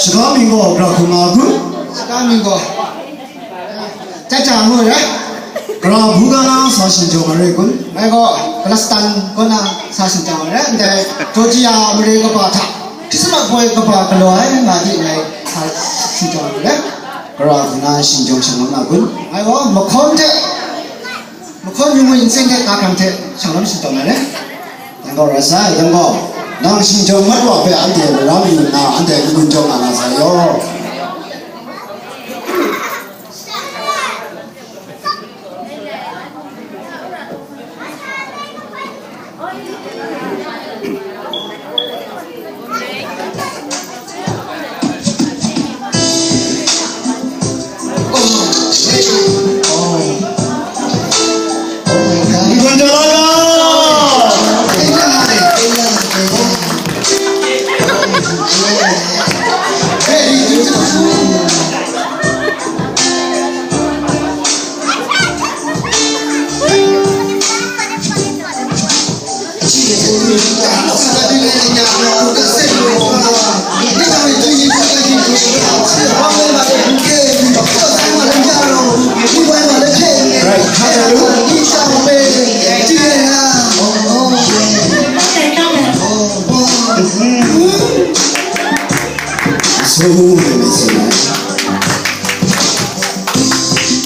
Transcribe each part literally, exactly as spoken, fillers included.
Saga mying gaw gara hkrum nga kun? Saga mying gaw, Jaja ngu ai rai. Gara hpu ga na sa shingjaw ai rai kun? Ngai gaw Palestine kaw na sa shingjaw ai rai. Ndai Georgia mare kaba hta Christmas boy kaba galaw ai nga di ngai sa shingjaw ai rai. Gara hku na shingjaw shanglawm na kun? Ngai gaw mahkawn hte, mahkawn yung yung nseng hte ga hkam hte shanglawm shingjaw ai rai. Yang gaw rai sai, yang gaw, nang shingjaw mat wa hpe anhte mara mayu nna, anhte n-gun jaw nga na sai yaw.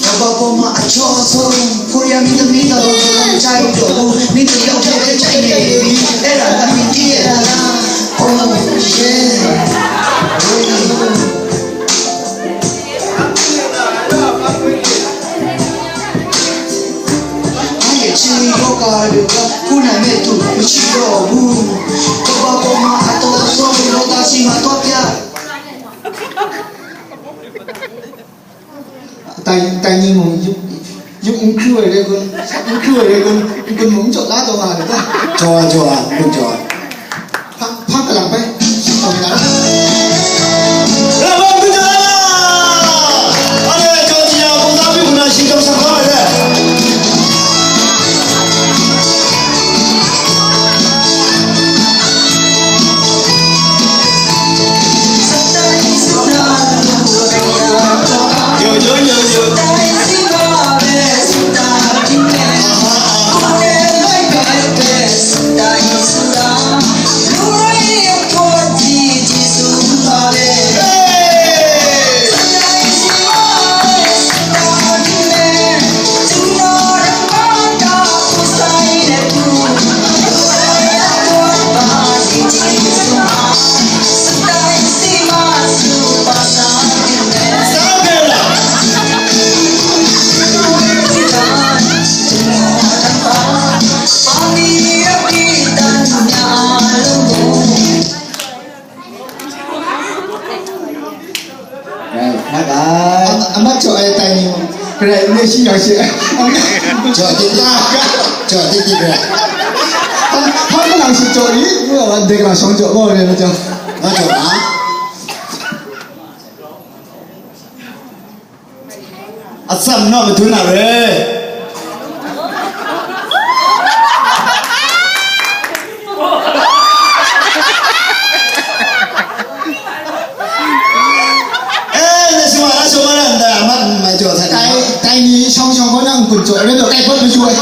Kaba pawng ma a jaw sung, Korea mi tami ta lam chai taw, mi tayau hte hte chai ne mi, e ra na mi di e ra na. Oh, yeah. Ai, chini yoga yoga, kuna me tu, mi chi yo bu. Kaba pawng ma a taw sung, yoga si ma taw pya. Tai, tai ni mung yup, yup n hkru ai rai kun, n hkru ai rai kun, n kun mung jaw la taw nga ai ta. Jaw ai, jaw ai, n kun jaw ai. Hpa, hpa kalang bai, shing tawng na. Rabang tu jaw ai la! Ane, jaw ji ya, kung ta bi kuna shing tawng sa hpa ai le. Rai, rai. Am-, amat jaw ai tai ni mung, karai n rai shi yang shi. Jaw dik dik. Jaw dik dik rai. Hpa, hpa kalang shi jaw ni, wa, dek la shawng jaw, wa, rai la jaw. Nga jaw na. Atsam naw madun na re. Eh, na shima, na shima, na nda, amat mai jaw sa. Tai, tai ni shawng shawng kaw na n-gun jaw, rai daw kai pat maju ai.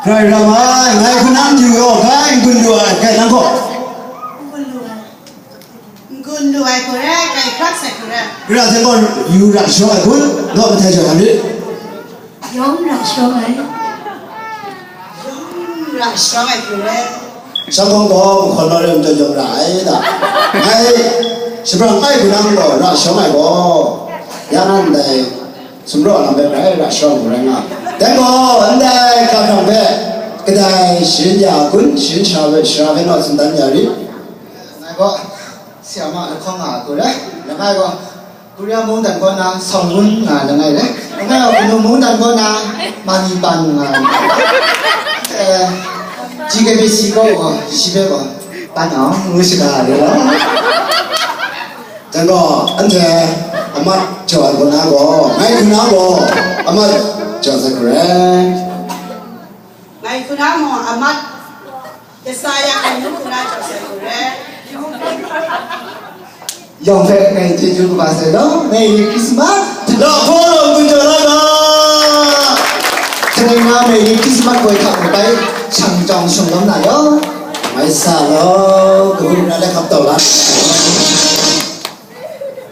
Grai ram ai, ngai hku nang yu gaw, grai n-gun lu ai, grai nang gaw. N-gun lu ai hku rai, grai hkrak sai hku rai. Ra hte gaw yu ra shawng ai hku, gaw mahtai jaw ai rit. Yawng ra shawng ai. Yawng ra shawng ai hku rai. Shanghkawng gaw mahkawn maw re majaw yawng ra ai da. Ngai shabrang kai hku nang gaw ra shawng ai gaw, ya na ndai sumraw lam hpe grai ra shawng ai rai nga. Dai gaw, ndai hkahkrang hpe kadai sharin ya gun, sharin sha hpe, shara hpe naw tsun dan ya rit. Ngai gaw, Siama lahkawng nga ai hku rai, langai gaw, Korea mungdan kaw na Sawng Wun nga ai langai rai, langai gaw, Kanu mungdan kaw na Mani Pan nga ai. Eh, G K B C kaw gaw, shi hpe gaw, Pan Awng ngu shaga ai law. Jan gaw, anhte amat jaw ai kaw na gaw, ngai hku na gaw, amat jaw sai hku rai. Ngai hku na mung amat kasa ya ai nu hku na jaw sai hku rai. Yawng hpe ngai chyeju kaba sai law, Merry Christmas! Lahkawng gaw n-gun jaw na ga? Kaning na Merry Christmas gaw hta mung bai, shang jawng shung lawm na yaw. Mai sa law, kabu na le hkap tau la.